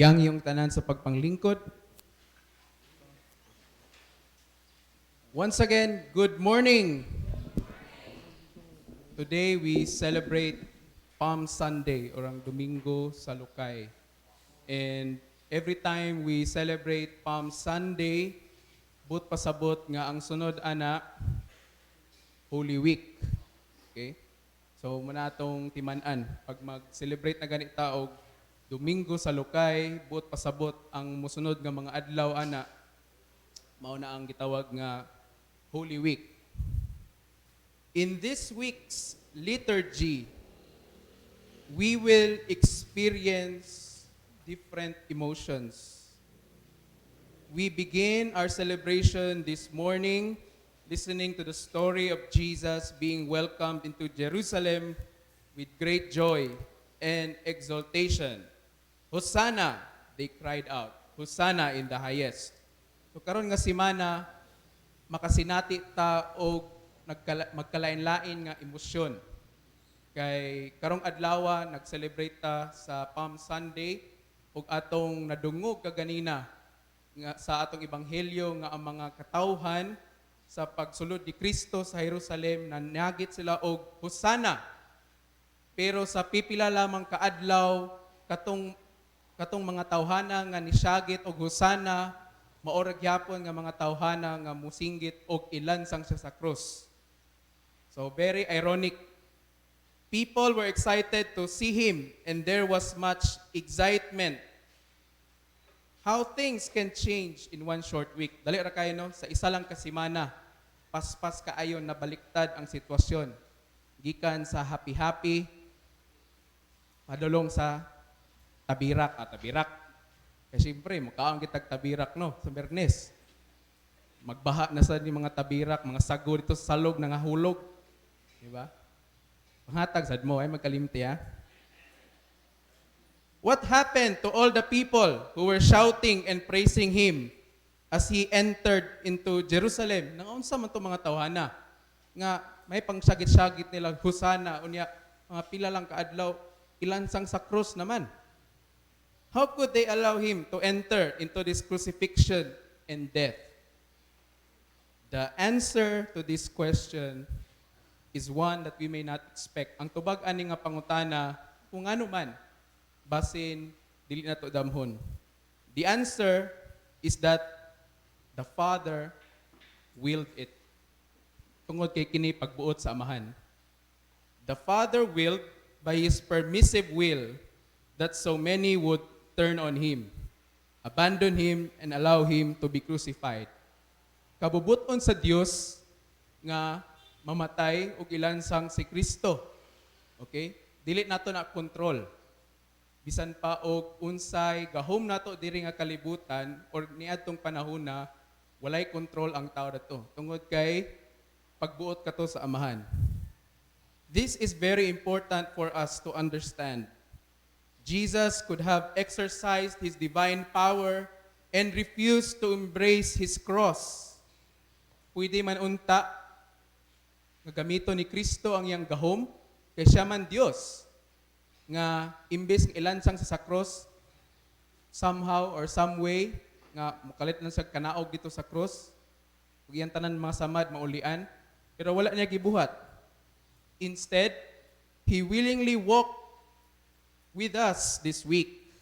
Yang iyong tanan sa pagpanglingkod. Once again, good morning. Today we celebrate Palm Sunday or ang Domingo sa Lukay. And every time we celebrate Palm Sunday, buot pasabot nga ang sunod ana, Holy Week. Okay? So mao na atong timan-an pag mag-celebrate na ganit ta og Domingo sa Lukay, buot pasabot ang musunod nga mga adlaw ana mao na ang gitawag nga Holy Week. In this week's liturgy, we will experience different emotions. We begin our celebration this morning listening to the story of Jesus being welcomed into Jerusalem with great joy and exultation. "Hosanna," they cried out. "Hosanna in the highest." So karon nga simana, makasinati ta og magkalain-lain nga emosyon. Kay karong adlaw nag-celebrate ta sa Palm Sunday ug atong nadungog kaganina nga sa atong ebanghelyo nga ang mga katawhan sa pagsulod ni Kristo sa Jerusalem, nanagit sila og "Hosana." Pero sa pipila lamang kaadlaw, katong mga tawhana nga nisyagit og "Hosana" mao ra gyapon nga mga tawhana nga musinggit og ilansang siya sa krus. So very ironic. People were excited to see him and there was much excitement. How things can change in one short week. Dali ra kayo, no? Sa isa lang ka semana, paspas kaayo na baliktad ang sitwasyon. Gikan sa happy-happy, padulong sa tabirak, tabirak. Kasi siyempre, mukaon kitag tabirak, no, sa Biyernes. Magbaha na sa ni mga tabirak, mga sago dito sa salog, nangahulog. Di ba? Panghatag sad mo, ay magkalimti ha. What happened to all the people who were shouting and praising him as he entered into Jerusalem? Nangaunsa man to mga tawhana nga may pangsagit-sagit nila "Hosana," unya mga pila lang kaadlaw ilansang sa krus naman? How could they allow him to enter into this crucifixion and death? The answer to this question is one that we may not expect. Ang tubag ani nga pangutana, kung ano man, basin dili na to damhon. The answer is that the Father willed it. Tungod kay kini pagbuot sa Amahan. The Father willed by His permissive will that so many would turn on Him, abandon Him, and allow Him to be crucified. Kabubuton sa Dios nga mamatay ug ilansang si Kristo. Okay? Dili nato na kontrol. Bisan pa og unsay gahom nato diri nga kalibutan or niadtong panahona, walay kontrol ang tao dato. Tungod kay pagbuot kato sa Amahan. This is very important for us to understand. Jesus could have exercised his divine power and refused to embrace his cross. Pwede man unta nga gamito ni Kristo ang iyang gahom kay siya man Dios nga imbes nga ilansang sa cross, somehow or some way nga mukalit lang sa kanaog dito sa cross ug iyang tanan mga samad maulian, pero wala niya gibuhat. Instead, he willingly walked with us this week,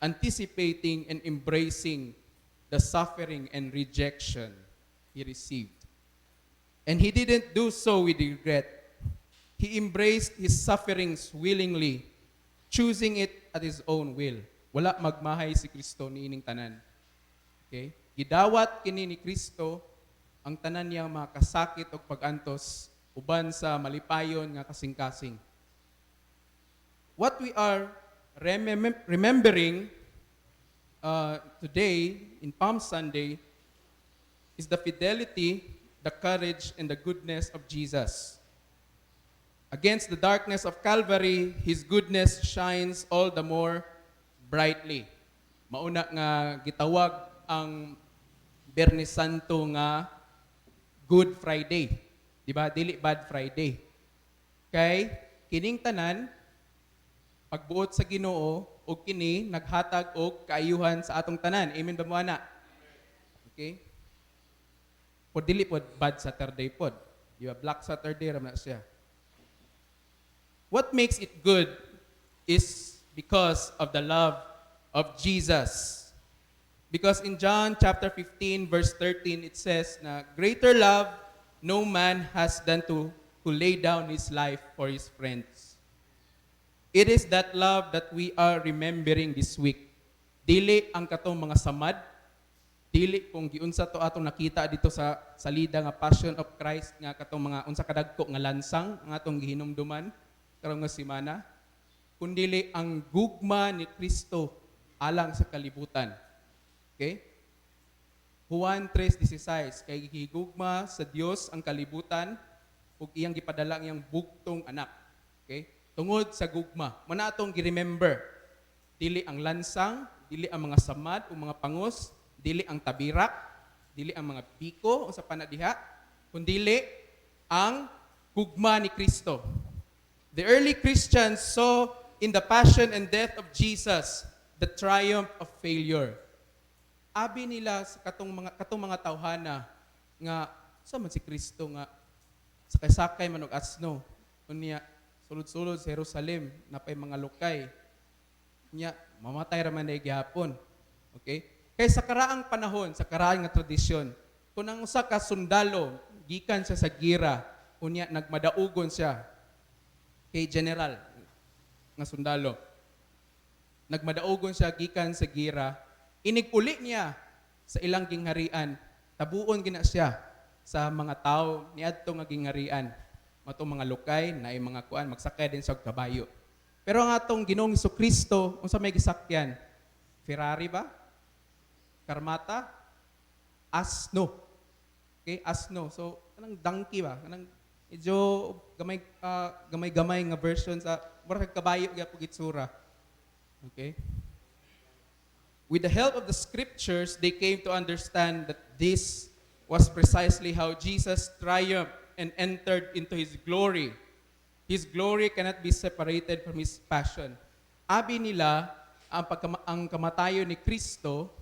anticipating and embracing the suffering and rejection he received. And he didn't do so with regret. He embraced his sufferings willingly, choosing it at his own will. Wala magmahay si Kristo niining tanan. Okay? Gidawat kini ni Kristo ang tanan niyang mga kasakit o pag-antos uban sa malipayon nga kasing-kasing. What we are remembering today in Palm Sunday is the fidelity, the courage, and the goodness of Jesus. Against the darkness of Calvary, His goodness shines all the more brightly. Mauna nga gitawag ang Biyernes Santo nga Good Friday. Di ba? Dili Bad Friday. Kay kining tanan pagbuot sa Ginoo. Ug kini naghatag og kaayuhan sa atong tanan. Amen ba mo ana? Okay? Pod dili pod bad Saturday pod. Di ba? Black Saturday ra man na siya. What makes it good is because of the love of Jesus. Because in John chapter 15 verse 13, it says na greater love no man has than to lay down his life for his friends. It is that love that we are remembering this week. Dili ang katong mga samad, dili kung giunsa to atong nakita dito sa salida nga Passion of Christ nga katong mga unsa kadagko nga lansang ang atong gihinumduman karong nga semana, kundili ang gugma ni Kristo alang sa kalibutan. Okay? Juan 3:16, kay gihigugma sa Dios ang kalibutan ug iyang gipadala ang iyang bugtong anak. Okay? Tungod sa gugma. Mao na atong gi-remember. Dili ang lansang, dili ang mga samad o mga pangos, dili ang tabirak, dili ang mga biko o sa panadiha, kundili ang gugma ni Kristo. The early Christians saw in the passion and death of Jesus the triumph of failure. Abi nila sa katong mga tawhana nga sa man si Kristo nga sakay-sakay man og asno, unya sulod-sulod sa Jerusalem, napay mga lukay, nya mamatay ra man gihapon. Okay, kay sa karaang panahon, sa karaang nga tradisyon, kung ang usa ka sundalo gikan siya sa gira, unya nagmadaugon siya kay general nga sundalo, nagmadaugon siya gikan sa gira, inig-uli niya sa ilang gingharian, tabuon gina siya sa mga tao niadto nga gingharian. Matong mga lukay na mga kuan, magsakay din sa kabayo. Pero ang atong Ginoong Kristo, unsa may gisakyan? Ferrari ba? Karmata? Asno. Okay, asno. So kanang donkey ba? Kanang medyo gamay gamay-gamay nga version sa mura kag kabayo gyapon itsura. Okay? With the help of the scriptures, they came to understand that this was precisely how Jesus triumphed and entered into his glory. His glory cannot be separated from his passion. Abi nila ang kamatayon ni Kristo,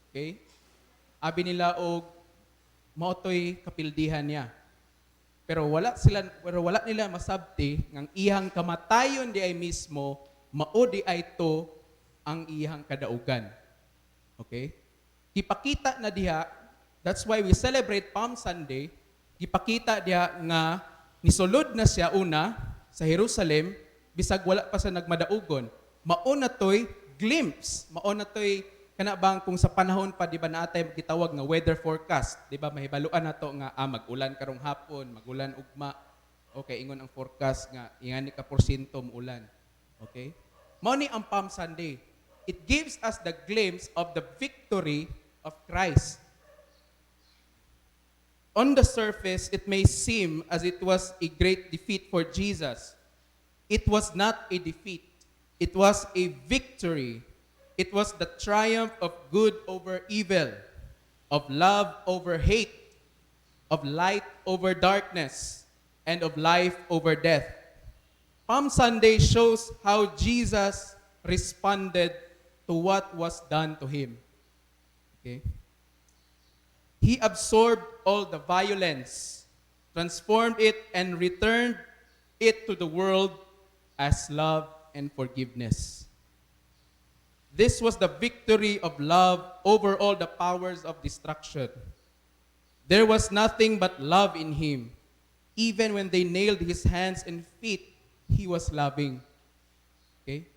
okay? Abi nila og mao to'y kapildihan niya. Pero wala nila masabti ngang iyang kamatayon di ay mismo mao di ay to ang iyang kadaugan. Okay? Gipakita na diha, that's why we celebrate Palm Sunday, gipakita diha nga nisulod na siya una sa Jerusalem bisag wala pa siya nagmadaugon. Mao na to'y glimpse, mao na to'y kana bang kung sa panahon pa, di ba, naatay gitawag nga weather forecast, di ba, mahibaluan nato nga mag-ulan karong hapon, magulan ugma. Okay, ingon ang forecast nga ingani ka porsyento muulan. Okay? Mao ni ang Palm Sunday. It gives us the glimpse of the victory of Christ. On the surface, it may seem as it was a great defeat for Jesus. It was not a defeat. It was a victory. It was the triumph of good over evil, of love over hate, of light over darkness, and of life over death. Palm Sunday shows how Jesus responded to what was done to him. Okay? He absorbed all the violence, transformed it, and returned it to the world as love and forgiveness. This was the victory of love over all the powers of destruction. There was nothing but love in him. Even when they nailed his hands and feet, he was loving. Okay?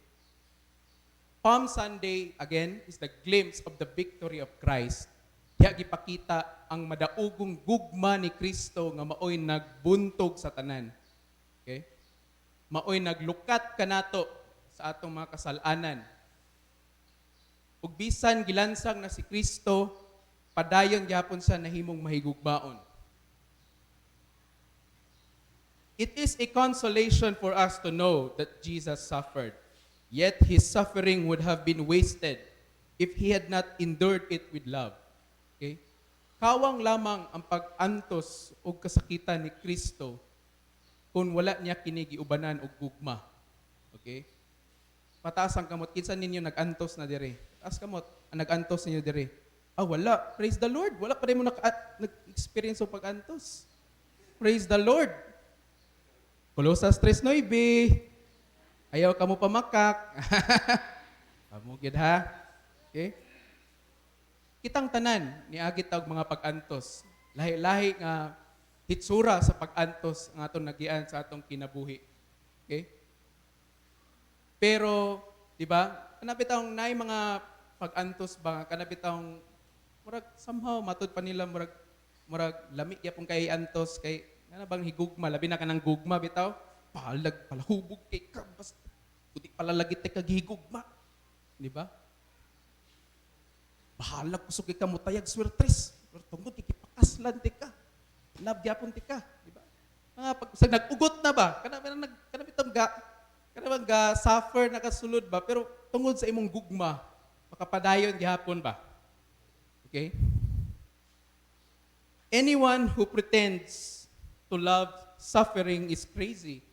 Palm Sunday, again, is the glimpse of the victory of Christ. Diha gipakita ang madaugong gugma ni Kristo nga maoy nagbuntog sa tanan. Okay? Maoy naglukat kanato sa atong mga kasalanan. Ug bisan gilansang na si Kristo, padayon gyapon siya nahimong mahigugmaon. It is a consolation for us to know that Jesus suffered. Yet his suffering would have been wasted if he had not endured it with love. Okay? Kawang lamang ang pag-antos og kasakitan ni Kristo kung wala niya kini giubanan og gugma. Okay? Pataas ang kamot. Kinsa ninyo nag-antos na diri? Taas kamot. Ang nag-antos ninyo diri. Ah, wala. Praise the Lord. Wala pa rin mo nag-experience og pag-antos. Praise the Lord. Colosas 3:9. Ayaw ka mo pamakak. Amo gid ha. Okay? Kitang tanan niagi ta og mga pag-antos. Lahi-lahi nga hitsura sa pag-antos ang atong nagian sa atong kinabuhi. Okay? Pero, di ba? Kana bitawng naay mga pag-antos ba, kana bitawng murag somehow matud pa nila murag lami gyapon kay antos kay ngana bang higugma, labi na kanang gugma bitaw, palag palahubog kay ka basta kuti palalagit kay kag higugma, di ba? Bahalag kusog kay ka mutayag swertres pero tungod kay gipakaslan tika, love gyapon tika, di ba? Mga pag sa nag-ugot na ba, kana ba nag kana bitong ga kana bang ga suffer nakasulod ba, pero tungod sa imong gugma makapadayon gihapon ba? Okay? Anyone who pretends to love suffering is crazy.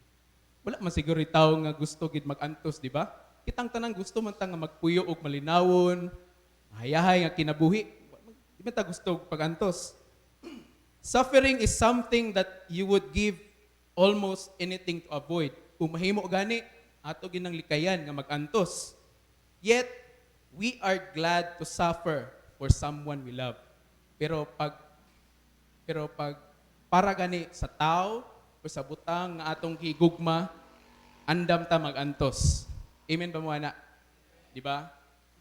Wala man siguro tawo nga gusto gid mag-antos, di ba? Kitang tanang gusto man ta nga magpuyo og malinawon, mahayahay nga kinabuhi. Di man ta gusto og pag-antos. Suffering is something that you would give almost anything to avoid. Kung mahimo gani, ato ginang likayan nga mag-antos. Yet, we are glad to suffer for someone we love. Pero pag para gani sa tao o sa butang nga atong gigugma, andam ta mag-antos. Amen ba mo, ana? Di ba?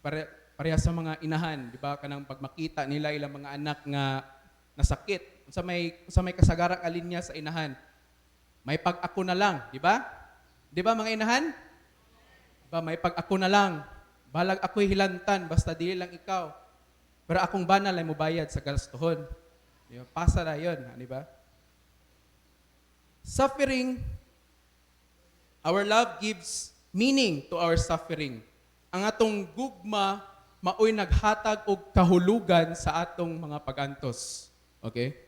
Pareha sa mga inahan, di ba? Kanang pag makita nila ilang mga anak nga nasakit, sa may kasagara ka linya sa inahan, may pag ako na lang, di ba? Di ba, mga inahan? Di ba, may pag ako na lang. Balag ako'y hilantan, basta dili lang ikaw. Pero akong banal ay mubayad sa gastuhon. Di ba? Pasa na yun, di ba? Suffering, our love gives meaning to our suffering. Ang atong gugma maoy naghatag og kahulugan sa atong mga pagantos. Okay?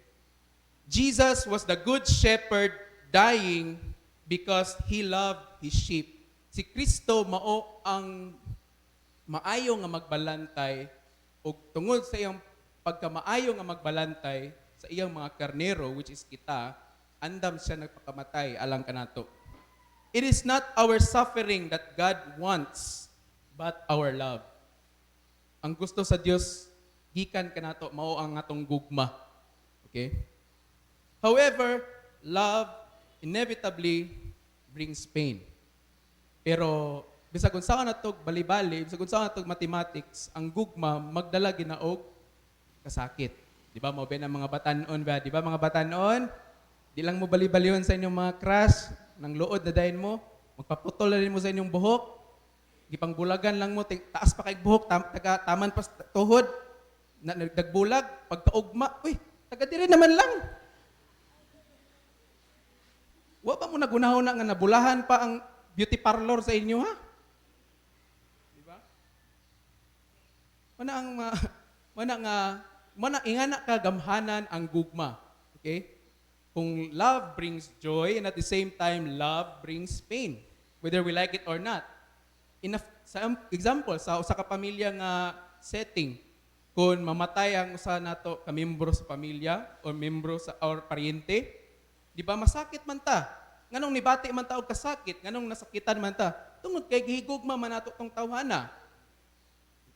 Jesus was the good shepherd dying because he loved his sheep. Si Kristo mao ang maayo nga magbalantay ug tungod sa iyang pagkamaayo nga magbalantay sa iyang mga karnero, which is kita, andam siya nagpakamatay alang kanato. It is not our suffering that God wants, but our love. Ang gusto sa Dios gikan kanato mao ang atong gugma. Okay? However, love inevitably brings pain. Pero bisag unsa ka natog bali-bali, bisag unsa ka natog mathematics, ang gugma magdala ginaog kasakit. Di ba mo ang mga batanon ba? Di ba, mga batanon? Di lang mo bali-balihon sa inyong mga crush, nang luod na dayon mo, magpaputol na din mo sa inyong buhok, gipangbulagan lang mo, taas pa kay buhok, taga, taman pa sa tuhod, na, nagbulag, pagkaugma, uy, taga diri naman lang. Wa ba mo nagunahon na nga nabulahan pa ang beauty parlor sa inyo, ha? Di ba? Mana ang mana nga mana ingana ka gamhanan ang gugma. Okay? Kung love brings joy and at the same time love brings pain, whether we like it or not. Sa example, sa usa ka pamilya nga setting, kung mamatay ang usa nato ka membro sa pamilya or membro sa or paryente, di ba masakit man ta? Nganong nibati man ta og kasakit, nganong nasakitan man ta? Tungod kay gihigugma man nato tong tawhana.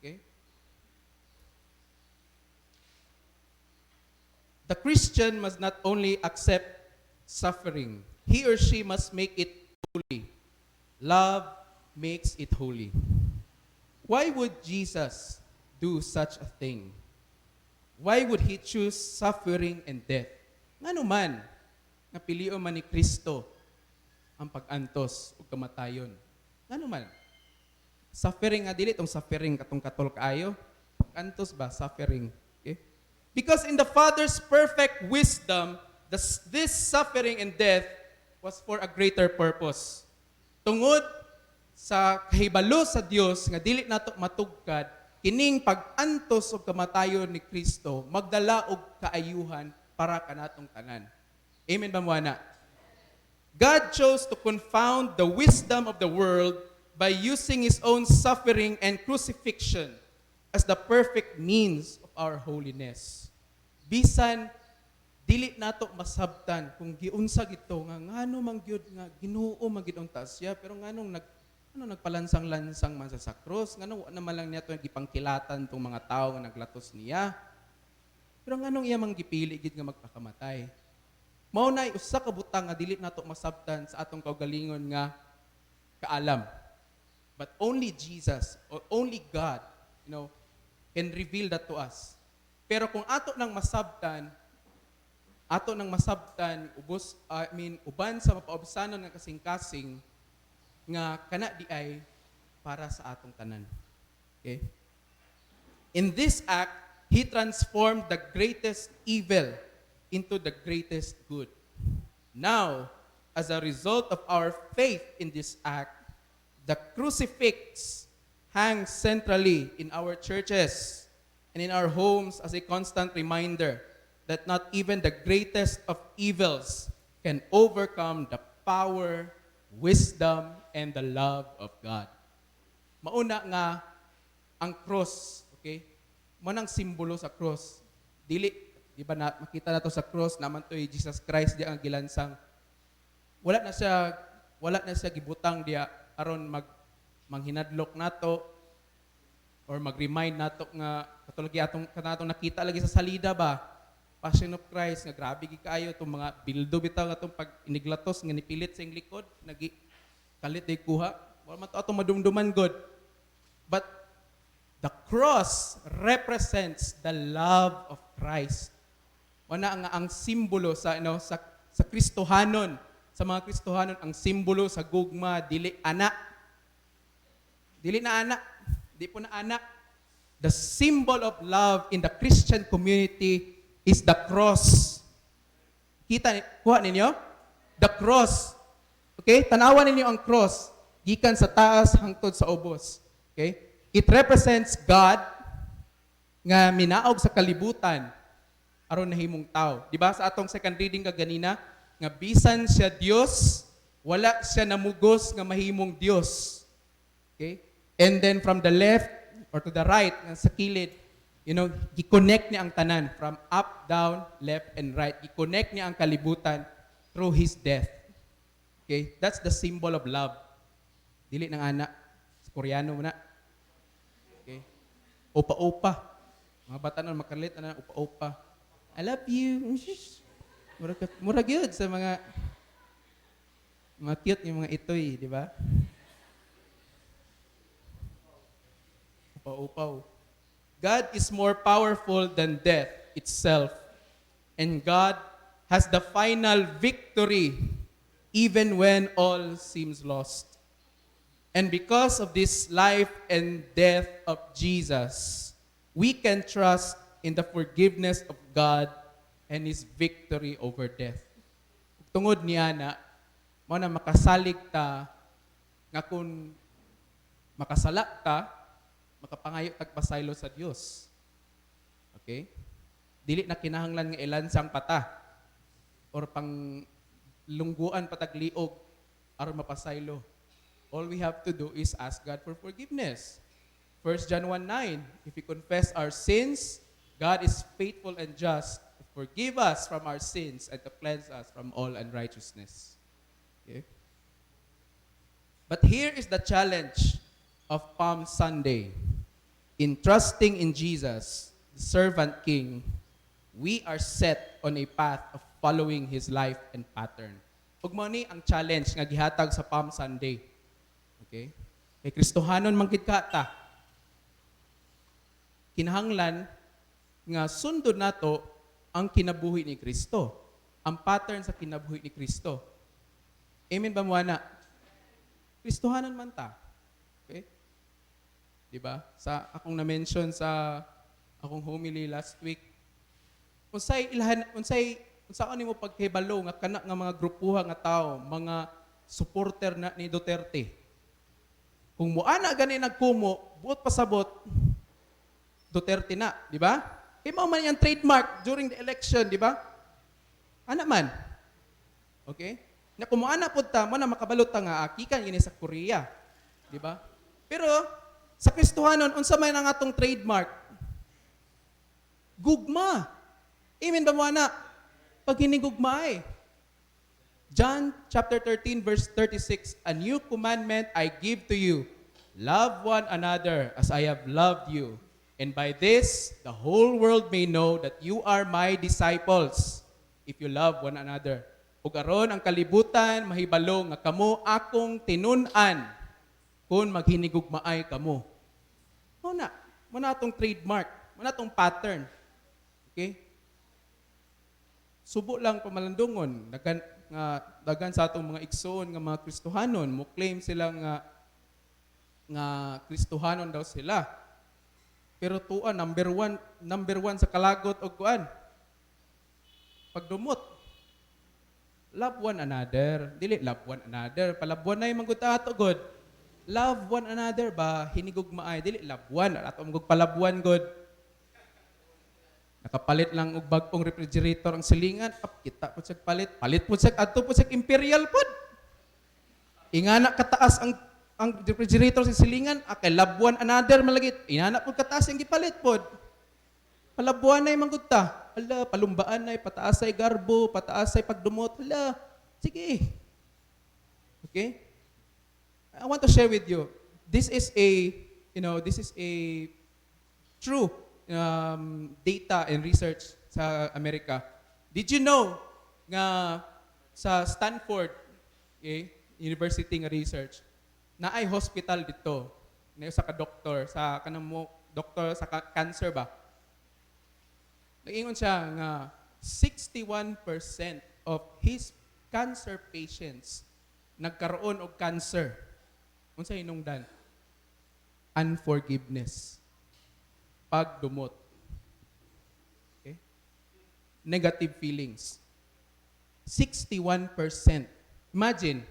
Okay? The Christian must not only accept suffering, he or she must make it holy. Love makes it holy. Why would Jesus do such a thing? Why would he choose suffering and death? Ngano man, nga pilion man ni Kristo ang pag-antos ug kamatayon? Ngano man? Suffering nga dili tong suffering katong katol kaayo. Pag-antos ba, suffering. Okay? Because in the Father's perfect wisdom, this suffering and death was for a greater purpose. Tungod sa kahibalo sa Dios nga dili nato matugkad, kining pag-antos ug kamatayon ni Kristo magdala og kaayuhan para kanatong tanan. Amen ba mo, ana? God chose to confound the wisdom of the world by using His own suffering and crucifixion as the perfect means of our holiness. Bisan dili nato masabtan kung giunsa gito nga ngano man gyud nga Ginoo man gyud unta siya, pero nganong nag ano nagpalansang-lansang man sa krus, nganong wa naman lang niya to gipangkilatan tong mga tawo nga naglatos niya, pero nganong iya mang gipili gid nga magpakamatay? Mao na usa ka butang nga dili nato masabtan sa atong kaugalingon nga kaalam, but only Jesus or only God can reveal that to us. Pero kung ato nang masabtan ubos, I mean, uban sa mapaobsanon nga kasing-kasing nga kana di ay para sa atong tanan. Okay? In this act, He transformed the greatest evil into the greatest good. Now, as a result of our faith in this act, the crucifix hangs centrally in our churches and in our homes as a constant reminder that not even the greatest of evils can overcome the power, wisdom, and the love of God. Mauna nga ang cross, okay? Mao nang simbolo sa cross. Dili, di ba na, makita na to sa cross, naman to'y Jesus Christ di ang gilansang. Wala na siya gibutang diya aron manghinadlok nato or mag-remind nato nga katulad atong kanatong nakita lagi sa salida ba, Passion of Christ, nga grabe gid kaayo itong mga bildo bitaw nga atong pag iniglatos nga nipilit sa iyang likod, nagi kalit day kuha, wala man to atong madumduman god. But the cross represents the love of Christ. Wala nga ang simbolo sa ano sa Kristohanon, sa mga Kristohanon, ang simbolo sa gugma dili ana, dili na ana, di po na ana. The symbol of love in the Christian community is the cross. Kita, kuha ninyo? The cross. Okay? Tanawan ninyo ang cross. Gikan sa taas hangtod sa ubos. Okay? It represents God nga minaog sa kalibutan aron nahimong tao. Di ba sa atong second reading kaganina nga bisan siya Dios, wala siya namugos nga mahimong Dios. Okay? And then from the left or to the right, nga sa kilid, gi-connect niya ang tanan from up, down, left, and right. Gi-connect niya ang kalibutan through His death. Okay? That's the symbol of love. Dili nang ana. Sa Koreano mo na. Okay? Opa-opa. Mga bata na makalit na opa-opa. "I love you." Mura, mura gyud sa mga cute yung mga itoy, di ba? Upaw-upaw. God is more powerful than death itself. And God has the final victory even when all seems lost. And because of this life and death of Jesus, we can trust in the forgiveness of God and His victory over death. Tungod niya na, mao na makasalig ta nga kung makasala ta, makapangayo tag pasaylo sa Dios. Okay? Dili na kinahanglan nga ilansang pata or pang lungguan patag liog aron mapasaylo. All we have to do is ask God for forgiveness. 1 John 1:9, "If we confess our sins, God is faithful and just to forgive us from our sins and to cleanse us from all unrighteousness." Okay? But here is the challenge of Palm Sunday. In trusting in Jesus, the servant king, we are set on a path of following His life and pattern. Ug mao ni ang challenge nga gihatag sa Palm Sunday. Okay? Kay Kristohanon man gid ka ta. Kinahanglan nga sundon nato ang kinabuhi ni Kristo. Ang pattern sa kinabuhi ni Kristo. Amen ba mo ana? Kristohanon man ta. Okay? Di ba? Sa akong na-mention sa akong homily last week, unsay ilhan unsay unsa nimo pagkahibalo nga kana nga mga grupuha nga tao, mga supporter na ni Duterte? Kung muana gani nagkumo, buot pasabot Duterte na, di ba? Kay mao man yung trademark during the election, di ba? Ana man. Okay? Na kung muana pud ta, mo na makabalot ta nga gikan gini sa Korea. Di ba? Pero sa Kristohanon, unsa man ang atong trademark? Gugma. Amen ba mo ana? Pag hinigugmaay. John chapter 13 verse 36, "A new commandment I give to you: love one another as I have loved you. And by this, the whole world may know that you are my disciples, if you love one another." Ug aron ang kalibutan mahibalo nga kamo akong tinun-an kung maghinigugmaay kamo. Mao na atong trademark, mao na atong pattern. Okay? Subo lang pamalandungon, daghan nga daghan sa atong mga igsoon nga mga Kristohanon, mo claim sila nga Kristohanon daw sila. Pero tua number one sa kalagot og kuan. Pagdumot. Love one another. Dili love one another. Palabwan na yung ato god. Love one another ba, hinigugmaay, dili love one ato mangud palabuan god. Nakapalit lang og bag-ong refrigerator ang silingan, up kita pud siya palit. Palit pud siya adto pud siya Imperial pud. Ingana kataas ang refrigerator sa silingan, ah, kay love one another malagit. Inana pud kataas ang gipalit pod. Palabuan na man gud ta. Hala, palumbaan na, pataas ay garbo, pataas ay pagdumot. Hala, sige. Okay? I want to share with you. This is a true data and research sa Amerika. Did you know nga sa Stanford, okay, University nga research, na ay hospital dito, na sa ka doktor, sa kanang mo doktor sa cancer ba? Nag-ingon siya nga 61% of his cancer patients nagkaroon og cancer. Unsa hinungdan? Unforgiveness. Pagdumot. Okay? Negative feelings. 61%. Imagine,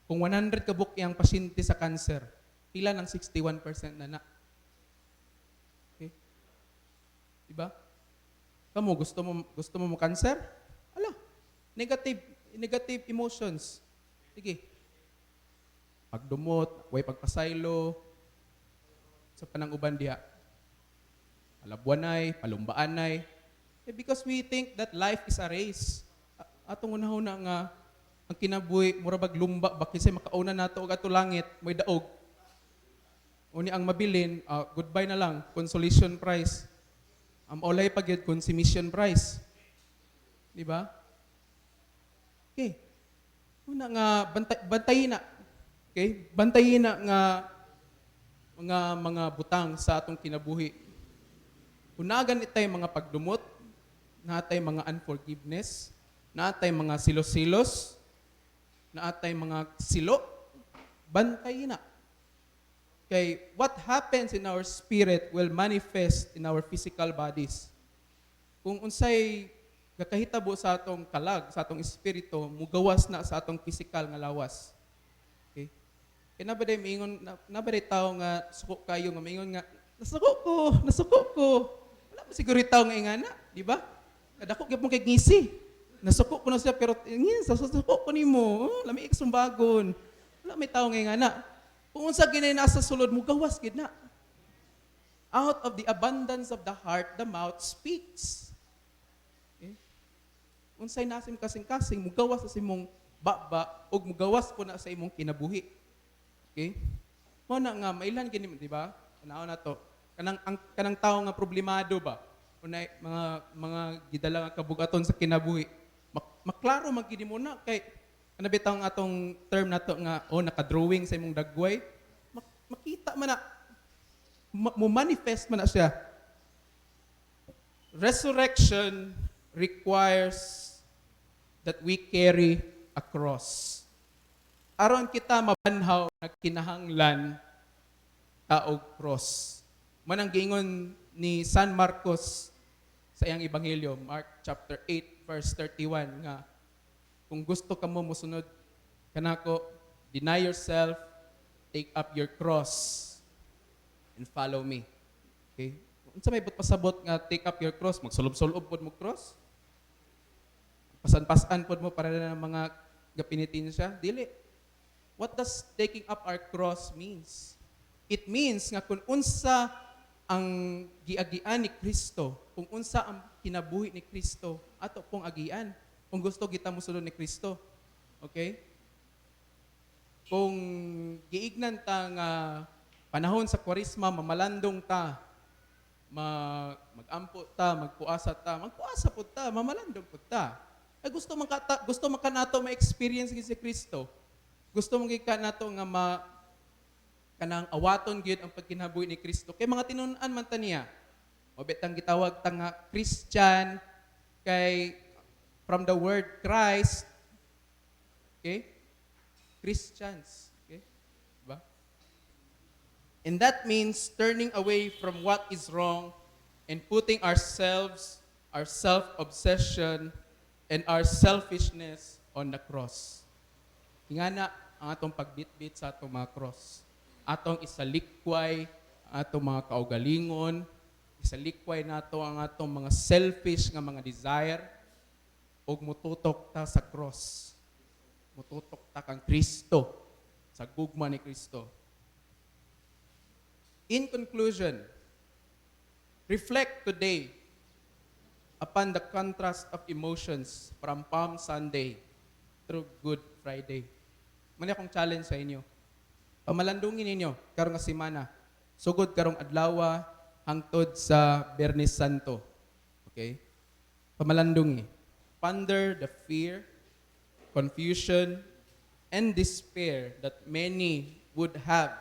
kung 100 ka buok ang pasyente sa cancer, pila ng 61% na na? Okay? Diba? Kamo, gusto mo mo cancer? Ala, negative emotions. Sige. Pagdumot, way pagpasaylo, sa panang uban diha. Palabwanay, palumbaanay. Eh, because we think that life is a race. Atong unahuna nga ang kinabuhi mura bag lumba ba, kinsay makauna nato og ato langit, may daog. Uni ang mabilin, goodbye na lang, consolation prize. Ang olay pa gyud, consummation prize. Di ba? Okay. Una nga bantay, bantayin na. Okay? Bantayin na nga mga butang sa atong kinabuhi. Kung naa gani tay mga pagdumot, naa tay mga unforgiveness, naa tay mga silos-silos, naa tay mga silo, bantay na. Kay what happens in our spirit will manifest in our physical bodies. Kung unsay kakahitabo sa atong kalag, sa atong espiritu, mugawas na sa atong physical nga lawas. Okay? Kaya na ba day miingon, na ba day tao nga suko kayo nga miingon nga, "Nasuko ko, nasuko ko"? Wala mo siguro tao nga ingana, di ba? Kadako gyud kay ngisi. Nasuko ko na siya pero ngin sa suko ko nimo, oh, lami sumbagon. Wala may tao nga ingana. Kung unsa gini nasa sulod mo, gawas gid na. Out of the abundance of the heart, the mouth speaks. Okay? Unsay nasim kasing-kasing, mugawas sa imong baba ug mugawas po na sa imong kinabuhi. Okay? Mao na nga mailan gini, di ba? Tanaw na to. Kanang tao nga problemado ba? Unay mga gidala nga kabugaton sa kinabuhi. Maklaro man gini mo na kay ano bitaw ang atong term nato nga, oh, naka-drawing sa imong dagway. Makita man na, mo manifest man na siya. Resurrection requires that we carry a cross. Aron kita mabanhaw, nagkinahanglan ta og cross. Manang giingon ni San Marcos sa iyang ebanghelyo, Mark chapter 8 verse 31, nga kung gusto ka mo mosunod kanako, deny yourself, take up your cross and follow me. Okay? Unsa may buot pasabot nga take up your cross? Magsulob-sulob pod mo cross? Pasan-pasan pod mo para na ng mga gapinitensya? Dili. What does taking up our cross means? It means nga kung unsa ang giagian ni Kristo, kung unsa ang kinabuhi ni Kristo, ato pong agian. Kung gusto kita mosunod ni Kristo. Okay? Kung giignan ta nga panahon sa Kwaresma, mamalandong ta, mag-ampo ta, magpuasa ta, magpuasa pud ta, mamalandong pud ta. Ay gusto man ka nato ma-experience gyud si Kristo. Gusto man gyud ka nato nga ma kanang awaton gyud ang pagkinabuhi ni Kristo. Kay mga tinun-an man ta niya. Mao bitang gitawag ta nga Christian kay from the word Christ. Okay? Christians. Okay? Diba? And that means turning away from what is wrong and putting ourselves, our self-obsession, and our selfishness on the cross. Ingana ang atong pagbitbit sa atong mga cross. Atong isalikway ang atong mga kaugalingon, isalikway nato ang atong mga selfish nga mga desire, ug mututok ta sa cross. Mututok ta kang Kristo, sa gugma ni Kristo. In conclusion, reflect today upon the contrast of emotions from Palm Sunday through Good Friday. Mao akong challenge sa inyo. Pamalandungin ninyo karong nga semana. Sugod karong adlaw hangtod sa Biyernes Santo. Okay? Pamalandungi. Ponder the fear, confusion, and despair that many would have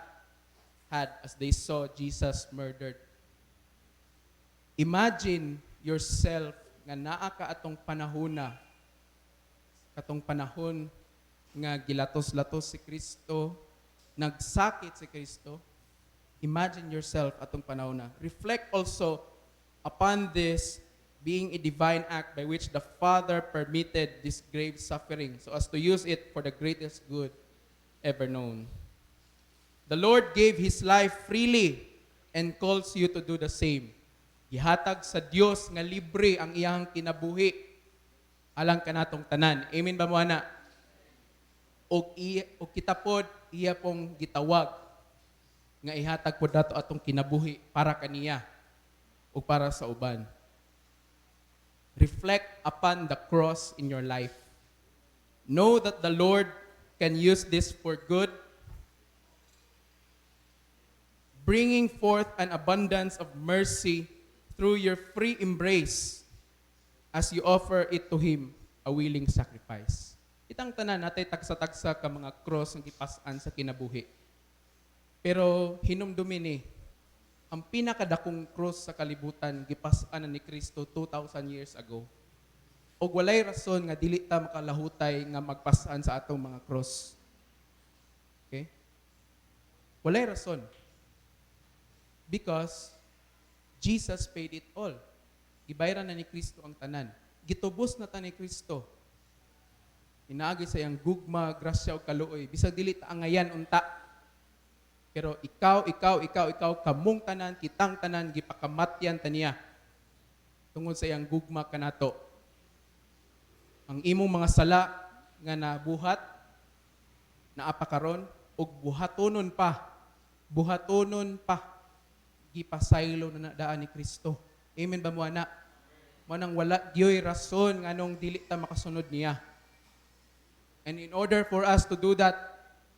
had as they saw Jesus murdered. Imagine yourself nga naa ka atong panahona, katong panahon nga gilatos-latos si Kristo, nagsakit si Kristo. Imagine yourself atong panahona. Reflect also upon this being a divine act by which the Father permitted this grave suffering so as to use it for the greatest good ever known. The Lord gave His life freely and calls you to do the same. Gihatag sa Dios nga libre ang iyang kinabuhi alang kanatong tanan. Amen ba mo ana? Og kita pod iya pong gitawag nga ihatag pod nato atong kinabuhi para kaniya ug para sa uban. Reflect upon the cross in your life. Know that the Lord can use this for good, bringing forth an abundance of mercy through your free embrace as you offer it to Him, a willing sacrifice. Kitang tanan natay tagsa-tagsa ka mga cross ang gipas-an sa kinabuhi. Pero hinumdumi ni, ang pinakadakong cross sa kalibutan gipas-an na ni Kristo 2,000 years ago. Og walay rason nga dili ta makalahutay nga magpas-an sa atong mga cross. Okay? Walay rason. Because Jesus paid it all. Gibayaran na ni Kristo ang tanan. Gitubos na ta ni Kristo. Pinaagi sa iyang gugma, grasya ug kaluoy. Bisag dili ta angayan unta. Pero ikaw, ikaw, ikaw, ikaw, kamong tanan, kitang tanan, gipakamatyan ta niya. Tungod sa iyang gugma kanato. Ang imong mga sala nga nabuhat, naa pa karon, ug buhatonon pa, gipasaylo na daan ni Kristo. Amen ba mo ana? Mao nang wala gyoy rason nganong dili ta makasunod niya. And in order for us to do that,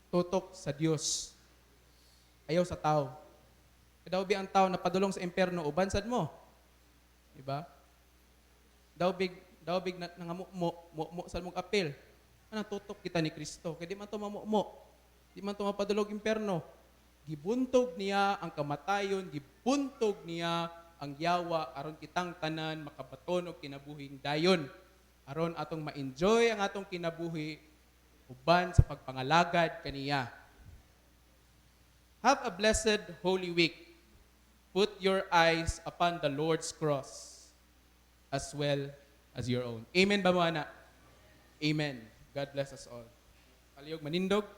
tutok sa Dios. Ayaw sa tao. Daw bi ang tao napadulong sa impyerno, uban sad mo. Diba? Daw big na, nangamu mo, mo, mo sad mong apil. Ano, tutok kita ni Kristo. Kaya di man to mamumo. Di man to mapadulong impyerno. Gibuntog niya ang kamatayon, gibuntog niya ang yawa aron kitang tanan makabaton og kinabuhing dayon. Aron atong ma-enjoy ang atong kinabuhi uban sa pagpangalagad kaniya. Have a blessed Holy Week. Put your eyes upon the Lord's cross as well as your own. Amen ba mo, ana? Amen. God bless us all. Palihog manindog.